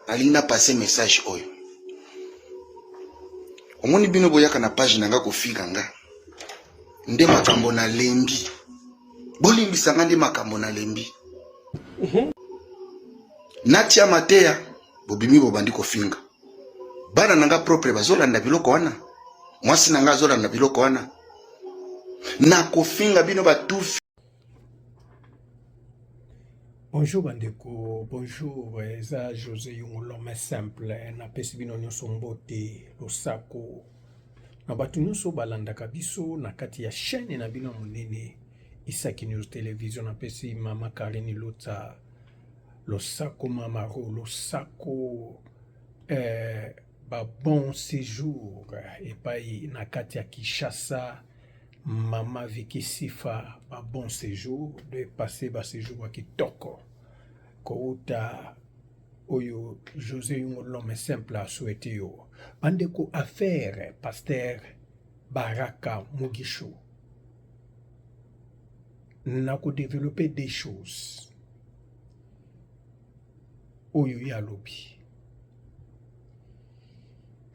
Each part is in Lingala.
Nalingi na passe message oyo. Omoni bino boyaka na page na nga kofinga nga. Nde makambo nalembi. Bolimbisa nga nde makambo nalembi. Natia mateya bobimi bobandi kofinga. Bana na nga propre bazolanda biloko wana. Mwasi na nga azolanda biloko wana. Nakofinga bino batufi. Bonjour bandeko, bonjour, eza José Yungu l'homme simple, napesi bino nyonso mbote, losako na bato nyonso balandaka biso na kati ya chaîne na bino monene Isaki News Television. Napesi mama Karine Lotsa losako, mama Ro losako, ba bon séjour epai na kati ya Kinshasa. Mama Vicky Sifa, ba bon séjour, de passer ba séjour ya kitoko kouta oyo José Yungo l'homme simple a souhaité yo. Bandeko, affaire pasteur Baraka Mugisho, nako développer des choses oyo ye alobi.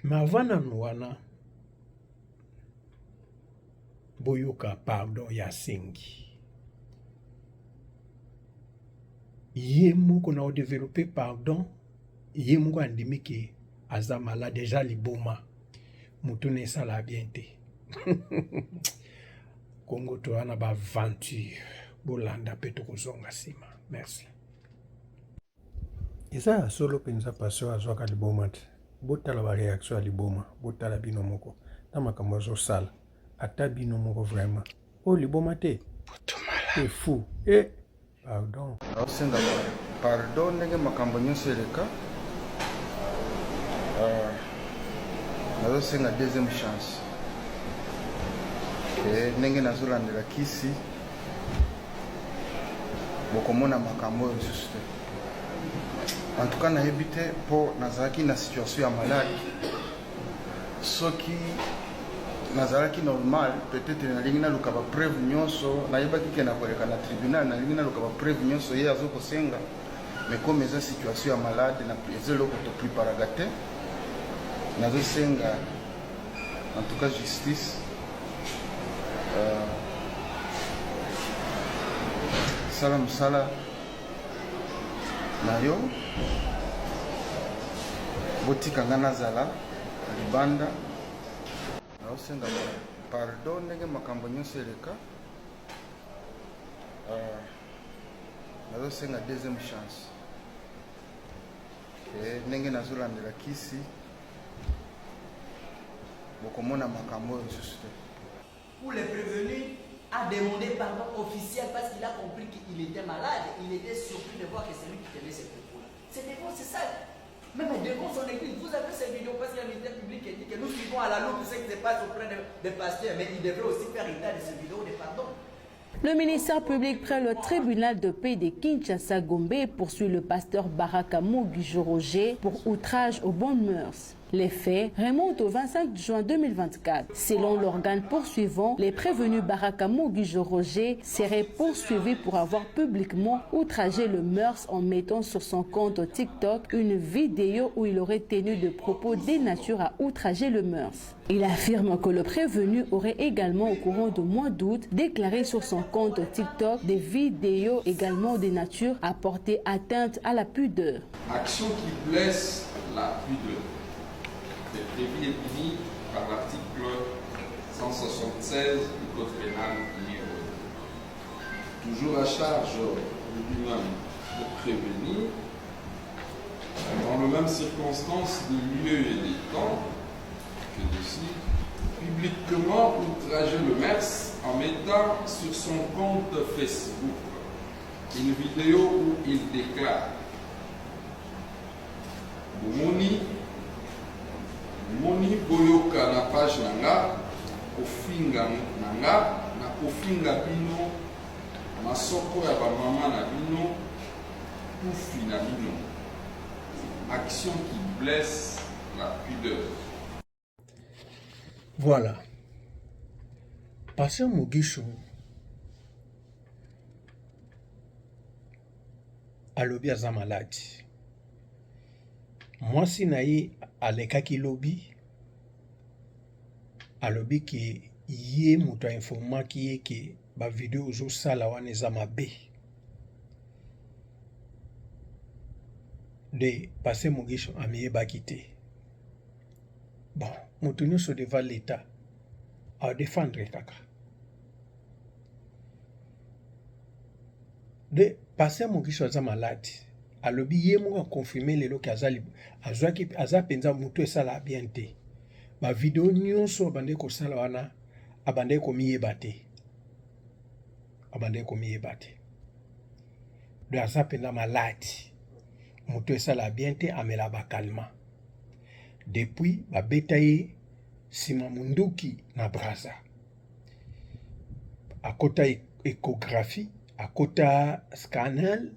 Mais avant nanu wana, boyoka pardon ya asengi ye moko na odevelope pardon. Ye moko andimi ke aza malade, eza liboma, motu na esala bien te. Kongo toya na baaventure, bolanda mpe tokozonga nsima. Merci. Eza ya solo mpenza, pasteur azwaka liboma te. Botala baréaction ya liboma, botala bino moko na makambo azosala, ata bino moko vraiment oyo liboma te, e fou e pardon. Naosenga pardon ndenge makambo nyonso eleka. Nazosenga deuxième chance. E ndenge nazolandela kisi, bokomona makambo oyo lisusu te. En tout cas nayebi te mpo nazalaki na situation ya malade. Soki nazalaki normal, peut-être nalingi naluka bapreuve nyonso. Nayebaki ke nakoleka na tribunal, nalingi naluka bapreuve nyonso ye azokosenga. Mais comme eza situation ya malade, eza eloko topreparaka te. Nazosenga en tout cas justice, sala mosala na yo, botika nga nazala libanda. Naosenga pardon ndenge makambo nyonso eleka. Nazosenga deuxième chance. E ndenge nazolandela kisi, bokomona makambo oyo lisusu te. Où le prévenu a demandé pardon officiel parce qu'il a compris qu'il était malade. Il était surpris de voir que c'est lui qui tenait ces propos-là. C'est devant, c'est ça. Même devant son église, vous avez ces vidéos parce qu'il y a un ministère public qui dit que nous suivons à la loupe ce qui se passe auprès des pasteurs. Mais il devrait aussi faire état de ces vidéos de pardon. Le ministère public près le tribunal de paix de Kinshasa Gombe poursuit le pasteur Baraka Mugisho Roger pour outrage aux bonnes mœurs. Les faits remontent au 25 juin 2024. Selon l'organe poursuivant, les prévenus Baraka Mugisho Roger seraient poursuivis pour avoir publiquement outragé le mœurs en mettant sur son compte TikTok une vidéo où il aurait tenu de propos dénaturés à outrager le mœurs. Il affirme que le prévenu aurait également au courant du mois d'août déclaré sur son compte TikTok des vidéos également de nature à porter atteinte à la pudeur. Action qui blesse la pudeur est prévue et punie par l'article 176 du Code pénal numéro 2. Toujours à charge du lui-même de prévenir, dans les mêmes circonstances de lieu et de temps, que ceci, publiquement outrager le MERS en mettant sur son compte Facebook une vidéo où il déclare: Bomoni moni boyoka na page na nga kofinga na nga, na kofinga bino masoko ya bamama na bino, tufi na bino. Action qui blesse la pudeur. Voilà. Pasteur Mugisho alobi aza malade. Mwasi na ye alekaki lobi alobi ke ye moto a informaki ye ke ba video ozosala wana eza mabe. De Pasteur Mugisho amiyebaki te. Bon, moto nyonso devant l'Etat a defendre kaka. De Pasteur Mugisho aza malade. Alobi ye moko a confirmer lelo ke aza azwaki aza penza mutu esala bien te. Ba video nyonso abandaki kosala wana abandaki komiyeba te. Abandaki komiyeba te. Donc aza penza malade. Mutu esala bien te amela ba calmant. Depuis babeta ye sima munduki na Brazza. Akota echographie, akota scanner,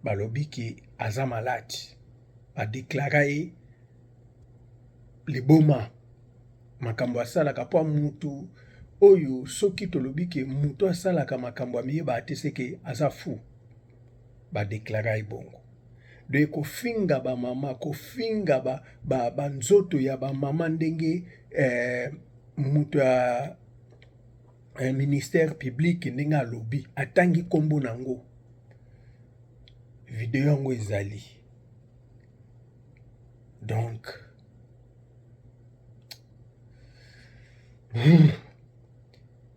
balobi ke aza malade. Ba declara ye liboma. Makambo asalaka po mutu oyo soki tolobi ke mutu asalaka makambo amiyebaka te seke aza fou. Ba declara ye bongo. Donc kofinga ba mama, kofinga ba, ba, ba nzoto ya ba mama ndenge eh, moto ya eh, ministère public ndenge alobi atangi nkombo na yango video yango ezali donc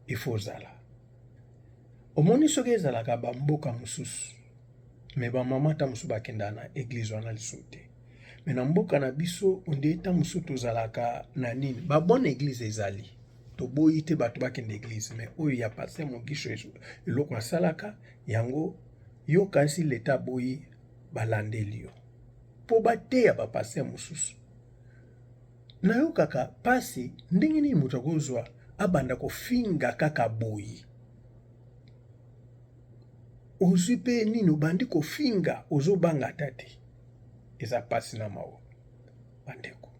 il faut ozala omoni soki ezalaka bamboka mosusu me bamama ata mosusu bakendaka na eglize wana lisusu te me na mboka na biso onde ta mosusu tozalaka na nini babonne eglize ezali toboyi te bato bakende eglize me oyo ya paster mogisho eloko asalaka yango yo okanisi leta aboyi balandeli yo mpo bateya bapaster mosusu nayokaka mpasi ndenge nini moto akozwa abanda kofinga kaka boye ozwi mpe nini obandi kofinga ozobanga ata te eza mpasi na mawa bandeko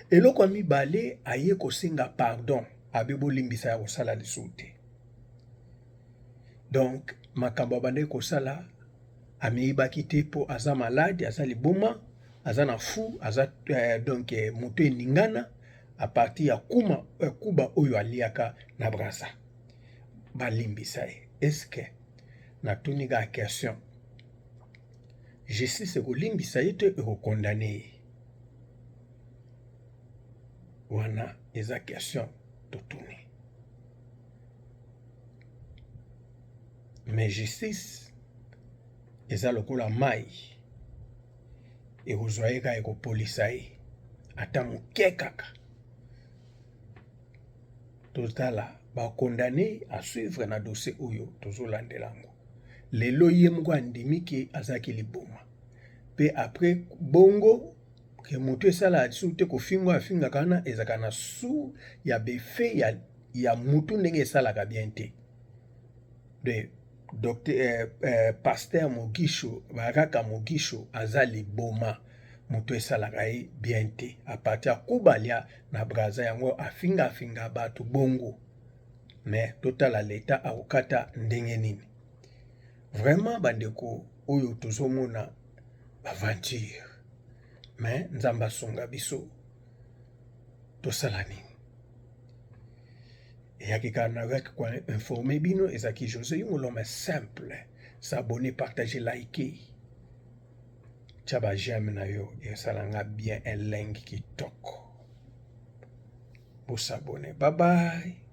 eloko ya mibale aye kosenga pardon abe bolimbisa ya kosala lisusu te donc makambo abandaki kosala amiyibaki te mpo aza malade aza liboma aza na fou aza eh, donc eh, moto eningana a partir ya kuma eh, kuba oyo aliaka na Brazza balimbisa ye eske natuni kaka question justice ekolimbisa ye to ekokondane ye wana eza question totuni mais justice eza lokola mai ekozwa ye kaka ekopolisa ye ata moke kaka totala bakondane a suivre na dossier oyo tozolandela yango lelo ye moko andimi ke azalaki liboma mpe après bongo ke moto esala lisusu te kofingwa afingaka wana ezalaka na su ya befe ya, ya mutu ndenge esalaka bien te de docteur eh, eh, pasteur Mogisho Baraka Mogisho aza liboma moto esalaka ye bien te a partir ya kubalia na Brazza yango afinga afinga bato bongo mais totala leta akokata ndenge nini vraiment bandeko oyo tozomona baventure mais Nzambe asunga biso tosala nini eyaki kaka nayaki koinforme bino ezalaki José Yungu l'homme simple s'abonner partager liker tia ba j'aime na yo esala nga bien elengi kitoko bosabone bye bye.